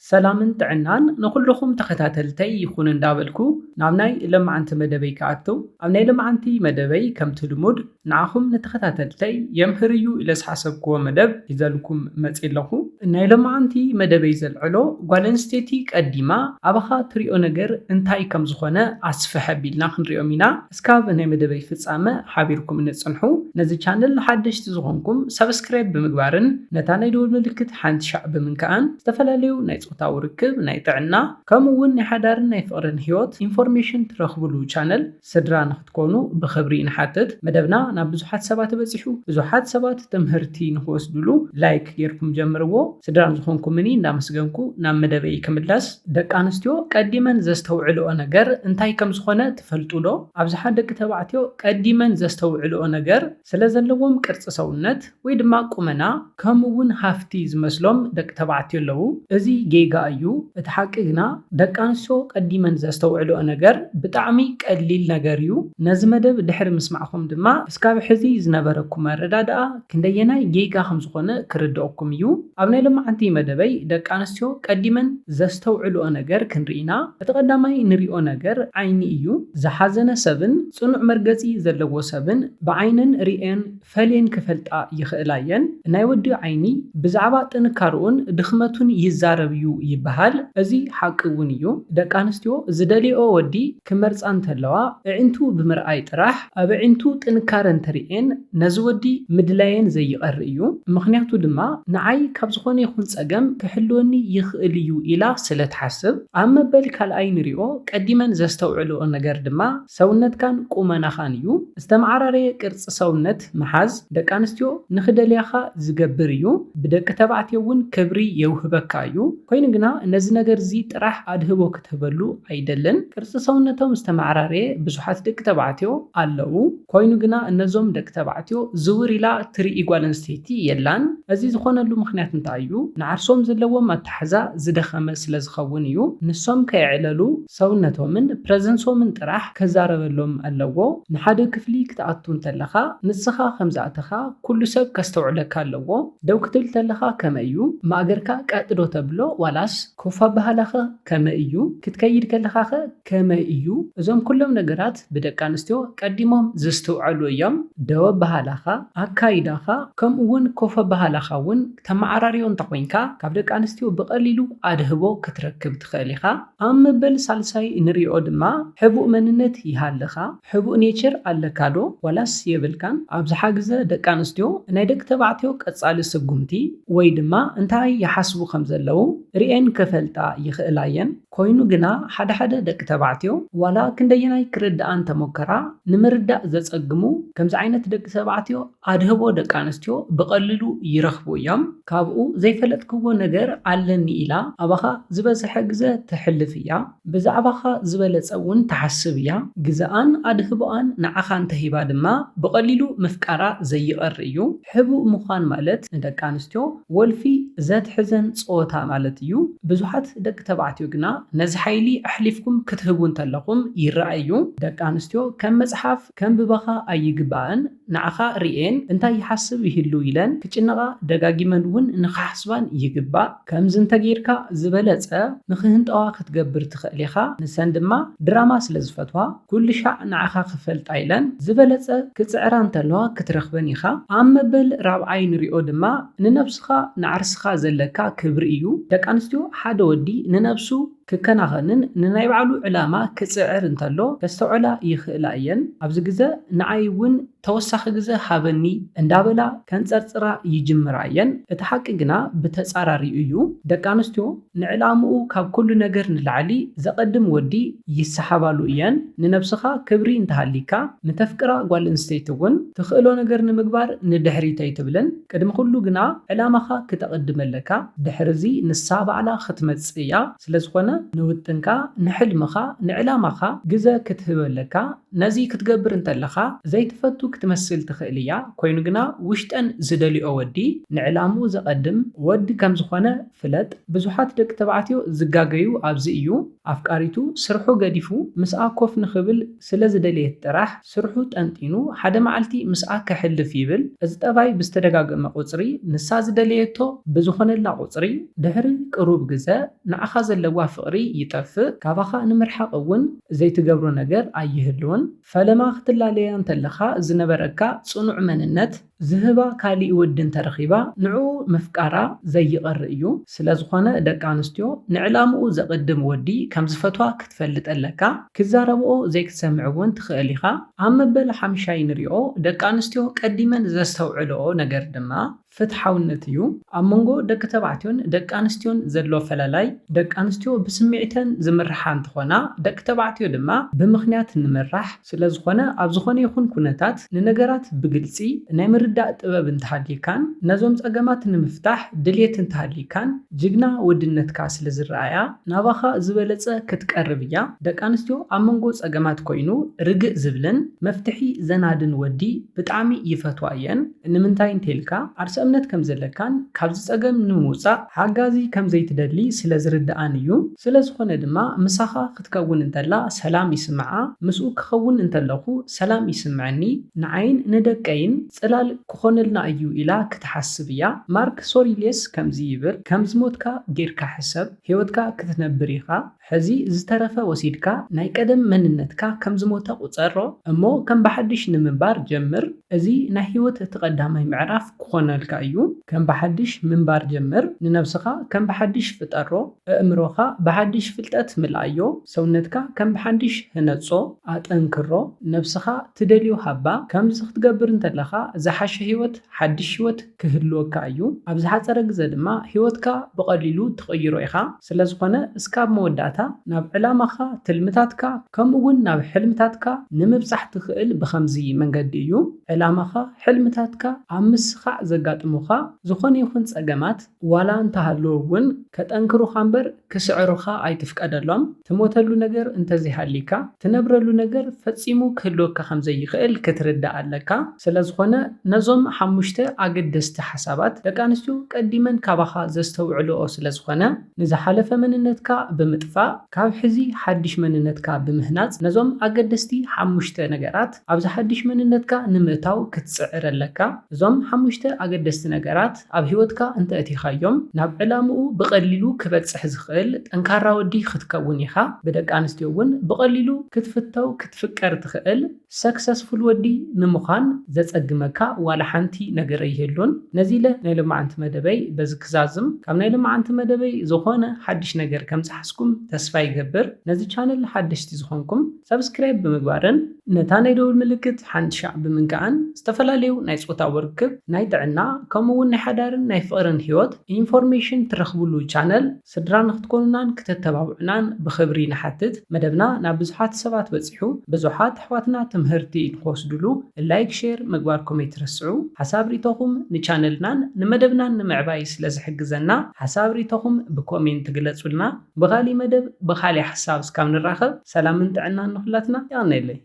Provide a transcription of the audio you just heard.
ሰላምን ጥዕናን ንኹልኹም ተኸታተልተይ ይኹን እንዳበልኩ ናብ ናይ ለማዓንቲ መደበይ ክኣትው። ኣብ ናይ ለማዓንቲ መደበይ ከምቲ ልሙድ ንዓኹም ንተኸታተልተይ የምህር እዩ ኢለ ዝሓሰብክዎ መደብ ሒዘልኩም መጽእ ኣለኹ። ናይ ለማዓንቲ መደበይ ዘልዕሎ ጓል ኣንስተይቲ ቀዲማ ኣባኻ ትሪኦ ነገር እንታይ ከም ዝኾነ ኣስፍሕ ኣቢልና ክንሪኦም ኢና። እስካብ ናይ መደበይ ፍጻመ ሓቢርኩም ንጽንሑ። ነዚ ቻነል ሓደሽቲ ዝኾንኩም ሳብስክራይብ ብምግባርን ነታ ናይ ደወል ምልክት ሓንቲ ሻዕ ብምንካኣን ዝተፈላለዩ ናይ ጾታዊ ርክብ፣ ናይ ጥዕና ከምኡ እውን ናይ ሓዳርን ናይ ፍቕርን ህይወት ኢንፎርሜሽን ትረኽብሉ ቻነል ስድራ ንክትኮኑ ብኽብሪ ንሓትት። መደብና ናብ ብዙሓት ሰባት በጺሑ፣ ብዙሓት ሰባት ትምህርቲ ንክወስድሉ ላይክ ጌርኩም ጀምርዎ። ስድራ ንዝኾንኩምኒ እንዳመስገንኩ ናብ መደበይ ክምለስ። ደቂ ኣንስትዮ ቀዲመን ዘስተውዕልኦ ነገር እንታይ ከም ዝኾነ ትፈልጡ ዶ? ኣብዝሓ ደቂ ተባዕትዮ ቀዲመን ዘስተውዕልኦ ነገር ስለ ዘለዎም ቅርጺ ሰውነት ወይ ድማ ቁመና ከምኡ እውን ሃፍቲ ዝመስሎም ደቂ ተባዕትዮ ኣለዉ። እዚ ጌጋ እዩ። እቲ ሓቂ ግና ደቂ ኣንስትዮ ቀዲመን ዘስተውዕልኦ ነገር ብጣዕሚ ቀሊል ነገር እዩ። ነዚ መደብ ድሕሪ ምስማዕኹም ድማ እስካብ ሕዚ ዝነበረኩም ኣረዳድኣ ክንደየናይ ጌጋ ከም ዝኾነ ክርድኣኩም እዩ። ኣብ ናይ ሎማዓንቲ መደበይ ደቂ ኣንስትዮ ቀዲመን ዘስተውዕልኦ ነገር ክንርኢ ኢና። እቲ ቀዳማይ ንሪኦ ነገር ዓይኒ እዩ። ዝሓዘነ ሰብን ጽኑዕ መርገጺ ዘለዎ ሰብን ብዓይነን ሪኤን ፈልየን ክፈልጣ ይኽእላ እየን። ናይ ወዲ ዓይኒ ብዛዕባ ጥንካርኡን ድኽመቱን ይዛረብ እዩ ይበሃል። እዚ ሓቂ እውን እዩ። ደቂ ኣንስትዮ ዝደልይኦ ወዲ ክመርጻ እንተለዋ፣ ኣዒንቱ ብምርኣይ ጥራሕ ኣብ ኣዒንቱ ጥንካረ እንተርእየን ነዚ ወዲ ምድላየን ዘይቐሪ እዩ። ምኽንያቱ ድማ ንዓይ ካብ ዝኾነ ይኹን ጸገም ክሕልወኒ ይኽእል እዩ ኢላ ስለ ትሓስብ። ኣብ መበል ካልኣይ ንሪኦ ቀዲመን ዘስተውዕልኦ ነገር ድማ ሰውነትካን ቁመናኻን እዩ። ዝተመዓራረየ ቅርጺ ሰውነት ምሓዝ ደቂ ኣንስትዮ ንኽደልያኻ ዝገብር እዩ። ብደቂ ተባዕትዮ እውን ክብሪ የውህበካ እዩ። ኮይኑ ግና ነዚ ነገር እዚ ጥራሕ ኣድህቦ ክትህበሉ ኣይደልን። ቅርጺ ሰውነቶም ዝተመዓራረየ ብዙሓት ደቂ ተባዕትዮ ኣለዉ። ኮይኑ ግና እነዞም ደቂ ተባዕትዮ ዝውር ኢላ ትርኢ ጓል ኣንስተይቲ የላን። እዚ ዝኾነሉ ምኽንያት እንታይ እዩ? ንዓርሶም ዘለዎም ኣተሓዛ ዝደኸመ ስለ ዝኸውን እዩ። ንሶም ከየዕለሉ ሰውነቶምን ፕረዘንሶምን ጥራሕ ከዛረበሎም ኣለዎ። ንሓደ ክፍሊ ክትኣቱ እንተለኻ ንስኻ ከም ዝኣተኻ ኩሉ ሰብ ከስተውዕለካ ኣለዎ። ደው ክትብል ተለኻ ከመይ እዩ? ማእገርካ ቀጥ ዶ ተብሎ ዋላስ ኮፍ ኣበሃላኸ ከመይ እዩ? ክትከይድ ከለኻኸ ከመይ እዩ? እዞም ኩሎም ነገራት ብደቂ ኣንስትዮ ቀዲሞም ዝስትውዐሉ እዮም። ደው ኣበሃላኻ፣ ኣካይዳኻ፣ ከምኡ እውን ኮፍ ኣበሃላኻ እውን ተመዓራርዮ እንተኾይንካ ካብ ደቂ ኣንስትዮ ብቐሊሉ ኣድህቦ ክትረክብ ትኽእል ኢኻ። ኣብ መበል ሳልሳይ ንሪኦ ድማ ሕቡእ መንነት ይሃልኻ። ሕቡእ ኔቸር ኣለካ ዶ ዋላስ የብልካን? ኣብዝሓ ግዘ ደቂ ኣንስትዮ ናይ ደቂ ተባዕትዮ ቀጻሊ ስጉምቲ ወይ ድማ እንታይ ይሓስቡ ከም ዘለዉ ርእየን ክፈልጣ ይኽእላ እየን። ኮይኑ ግና ሓደ ሓደ ደቂ ተባዕትዮ ዋላ ክንደየናይ ክርድኣ እንተሞከራ ንምርዳእ ዘጸግሙ ከምዚ ዓይነት ደቂ ተባዕትዮ ኣድህቦ ደቂ ኣንስትዮ ብቐሊሉ ይረኽቡ እዮም። ካብኡ ዘይፈለጥክዎ ነገር ኣለኒ ኢላ ኣባኻ ዝበዝሐ ግዘ ተሕልፍ እያ። ብዛዕባኻ ዝበለጸ እውን ትሓስብ እያ። ግዘኣን ኣድህቦኣን ንዓኻ እንተሂባ ድማ ብቐሊሉ ምፍቃራ ዘይቐር እዩ። ሕቡእ ምዃን ማለት ንደቂ ኣንስትዮ ወልፊ ዘትሕዘን ጸወታ ማለት እዩ። ብዙሓት ደቂ ተባዕትዮ ግና ነዚ ሓይሊ ኣሕሊፍኩም ክትህቡ እንተለኹም ይረኣይ እዩ። ደቂ ኣንስትዮ ከም መጽሓፍ ከንብባኻ ኣይግባእን። ንዓኻ ርእየን እንታይ ይሓስብ ይህሉ ኢለን ክጭነቓ ደጋጊመን እውን ንኽሓስባን ይግባእ። ከምዚ እንተጌርካ ዝበለጸ ንኽህንጠዋ ክትገብር ትኽእል ኢኻ። ንሰን ድማ ድራማ ስለ ዝፈትዋ ኩሉ ሻዕ ንዓኻ ክፈልጣ ኢለን ዝበለጸ ክጽዕራ እንተለዋ ክትረኽበን ኢኻ። ኣብ መበል ራብዓይ ንሪኦ ድማ ንነብስኻ ንዓርስኻ ዘለካ ክብሪ እዩ። ደቂ ኣንስትዮ ሓደ ወዲ ንነብሱ ክከናኸንን ንናይ ባዕሉ ዕላማ ክጽዕር እንተሎ ከስተውዕላ ይኽእላ እየን። ኣብዚ ግዘ ንዓይ እውን ተወሳኺ ግዘ ሃበኒ እንዳበላ ከንጸርጽራ ይጅምራ እየን። እቲ ሓቂ ግና ብተጻራሪኡ እዩ። ደቂ ኣንስትዮ ንዕላምኡ ካብ ኩሉ ነገር ንላዕሊ ዘቐድም ወዲ ይሰሓባሉ እየን። ንነብስኻ ክብሪ እንተሃሊካ ንተፍቅራ ጓል ኣንስተይቲ እውን ትኽእሎ ነገር ንምግባር ንድሕሪት ኣይትብልን። ቅድሚ ኩሉ ግና ዕላማኻ ክተቐድም ኣለካ። ድሕሪ እዚ ንሳ ባዕላ ክትመጽእ እያ። ስለ ዝኾነ ንውጥንካ፣ ንሕልምኻ፣ ንዕላማኻ ግዘ ክትህብ ኣለካ። ነዚ ክትገብር እንተለኻ ዘይትፈቱ ክትመስል ትኽእል እያ፣ ኮይኑ ግና ውሽጠን ዝደልዮ ወዲ ንዕላምኡ ዘቐድም ወዲ ከም ዝኾነ ፍለጥ። ብዙሓት ደቂ ተባዕትዮ ዝጋገዩ ኣብዚ እዩ። ኣፍቃሪቱ ስርሑ ገዲፉ ምስኣ ኮፍ ንኽብል ስለ ዝደለየት ጥራሕ ስርሑ ጠንጢኑ ሓደ መዓልቲ ምስኣ ከሕልፍ ይብል። እዚ ጠባይ ብዝተደጋገመ ቁጽሪ ንሳ ዝደለየቶ ብዝኾነላ ቁጽሪ ድሕሪ ቅሩብ ግዘ ንዓኻ ዘለዋ ፍቕሪ ይጠፍእ። ካባኻ ንምርሓቕ እውን ዘይትገብሮ ነገር ኣይህልውን። ፈለማ ክትላለያ እንተለኻ ዝነበረካ ጽኑዕ መንነት ዝህባ ካሊእ ወዲ እንተረኺባ ንዕኡ ምፍቃራ ዘይቐሪ እዩ። ስለ ዝኾነ ደቂ ኣንስትዮ ንዕላምኡ ዘቕድም ወዲ ከም ዝፈትዋ ክትፈልጥ ኣለካ። ክዛረብኦ ዘይክትሰምዕ እውን ትኽእል ኢኻ። ኣብ መበል ሓምሻይ ንሪኦ ደቂ ኣንስትዮ ቀዲመን ዘስተውዕልኦ ነገር ድማ ፍትሓውነት እዩ። ኣብ መንጎ ደቂ ተባዕትዮን ደቂ ኣንስትዮን ዘሎ ፈላላይ ደቂ ኣንስትዮ ብስምዒተን ዝምርሓ እንትኾና ደቂ ተባዕትዮ ድማ ብምኽንያት ንምራሕ ስለ ዝኾነ ኣብ ዝኾነ ይኹን ኩነታት ንነገራት ብግልፂ ናይ ምርዳእ ጥበብ እንተሃልይካን ነዞም ፀገማት ንምፍታሕ ድልየት እንተሃልይካን ጅግና ወድነትካ ስለ ዝረኣያ ናባኻ ዝበለፀ ክትቀርብ እያ። ደቂ ኣንስትዮ ኣብ መንጎ ፀገማት ኮይኑ ርግእ ዝብልን መፍትሒ ዘናድን ወዲ ብጣዕሚ ይፈትዋ እየን። ንምንታይ እንተይልካ ዓርሰ እምነት ከም ዘለካን ካብዚ ፀገም ንምውፃእ ሓጋዚ ከም ዘይትደሊ ስለ ዝርድኣን እዩ። ስለ ዝኾነ ድማ ምሳኻ ክትከውን እንተላ ሰላም ይስምዓ፣ ምስኡ ክኸውን እንተለኹ ሰላም ይስምዐኒ፣ ንዓይን ንደቀይን ፅላል ክኾነልና እዩ ኢላ ክትሓስብ እያ። ማርክ ሶሪሌስ ከምዚ ይብል፣ ከም ዝሞትካ ጌርካ ሕሰብ፣ ህይወትካ ክትነብር ኢኻ። ሕዚ ዝተረፈ ወሲድካ ናይ ቀደም መንነትካ ከም ዝሞተ ቁጸሮ እሞ ከም ብሓድሽ ንምንባር ጀምር። እዚ ናይ ህይወት እቲ ቀዳማይ ምዕራፍ ክኾነልካ እዩ። ከም ብሓድሽ ምንባር ጀምር። ንነብስኻ ከም ብሓድሽ ፍጠሮ። ኣእምሮኻ ብሓድሽ ፍልጠት ምልኣዮ። ሰውነትካ ከም ብሓድሽ ህነጾ፣ ኣጠንክሮ። ነብስኻ ትደልዮ ሃባ። ከምዚ ክትገብር እንተለኻ ዝሓሸ ህይወት፣ ሓድሽ ህይወት ክህልወካ እዩ። ኣብ ዝሓጸረ ግዘ ድማ ህይወትካ ብቐሊሉ ትቕይሮ ኢኻ። ስለ ዝኾነ እስካብ መወዳእታ ናብ ዕላማኻ፣ ትልምታትካ፣ ከምኡ እውን ናብ ሕልምታትካ ንምብጻሕ ትኽእል ብኸምዚ መንገዲ እዩ። ዕላማኻ፣ ሕልምታትካ ኣብ ምስኻዕ ዘጋጥሙኻ ዝኾነ ይኹን ጸገማት ዋላ እንተሃለዉ እውን ከጠንክሩኻ እምበር ክስዕሩኻ ኣይትፍቀደሎም። ትሞተሉ ነገር እንተዘይሃልይካ፣ ትነብረሉ ነገር ፈጺሙ ክህልወካ ከም ዘይኽእል ክትርዳእ ኣለካ። ስለ ዝኾነ ነዞም ሓሙሽተ ኣገደስቲ ሓሳባት ደቂ ኣንስትዮ ቀዲመን ካባኻ ዘስተውዕልኦ ስለ ዝኾነ ንዝሓለፈ መንነትካ ብምጥፋእ ካብ ሕዚ ሓድሽ መንነትካ ብምህናጽ ነዞም ኣገደስቲ ሓሙሽተ ነገራት ኣብዚ ሓድሽ መንነትካ ንምእታው ክትጽዕር ኣለካ። እዞም ሓሙሽተ ኣገደስቲ ነገራት ኣብ ህይወትካ እንተእቲኻዮም ናብ ዕላምኡ ብቐሊሉ ክበጽሕ ዝኽእል ጠንካራ ወዲ ክትከውን ኢኻ። ብደቂ ኣንስትዮ እውን ብቐሊሉ ክትፍተው ክትፍቀር ትኽእል ሰክሰስፉል ወዲ ንምዃን ዘጸግመካ ዋላ ሓንቲ ነገር ኣይህሉን። ነዚ ኢለ ናይ ሎማዓንቲ መደበይ በዚ ክዛዝም። ካብ ናይ ሎማዓንቲ መደበይ ዝኾነ ሓድሽ ነገር ከም ዝሓዝኩም ተስፋ ይገብር። ነዚ ቻነል ሓደሽቲ ዝኾንኩም ሰብስክራይብ ብምግባርን ነታ ናይ ደውል ምልክት ሓንቲ ሻዕ ብምንካዕን ዝተፈላለዩ ናይ ጾታዊ ርክብ፣ ናይ ጥዕና፣ ከምኡ እውን ናይ ሓዳርን ናይ ፍቕርን ህይወት ኢንፎርሜሽን ትረኽብሉ ቻነል ስድራ ንክትኮኑናን ክተተባብዑናን ብኽብሪ ንሓትት። መደብና ናብ ብዙሓት ሰባት በጺሑ ብዙሓት ኣሕዋትና ትምህርቲ ንክወስድሉ ላይክ፣ ሼር ምግባርኩም ኣይትረስዑ። ሓሳብ ሪኢቶኹም ንቻነልናን ንመደብናን ንምዕባይ ስለ ዝሕግዘና ሓሳብ ሪኢቶኹም ብኮሜንት ግለጹልና። ብኻሊእ መደብ ብኻሊእ ሓሳብ እስካብ ንራኸብ ሰላምን ጥዕናን ንኹላትና። የቐነየለይ።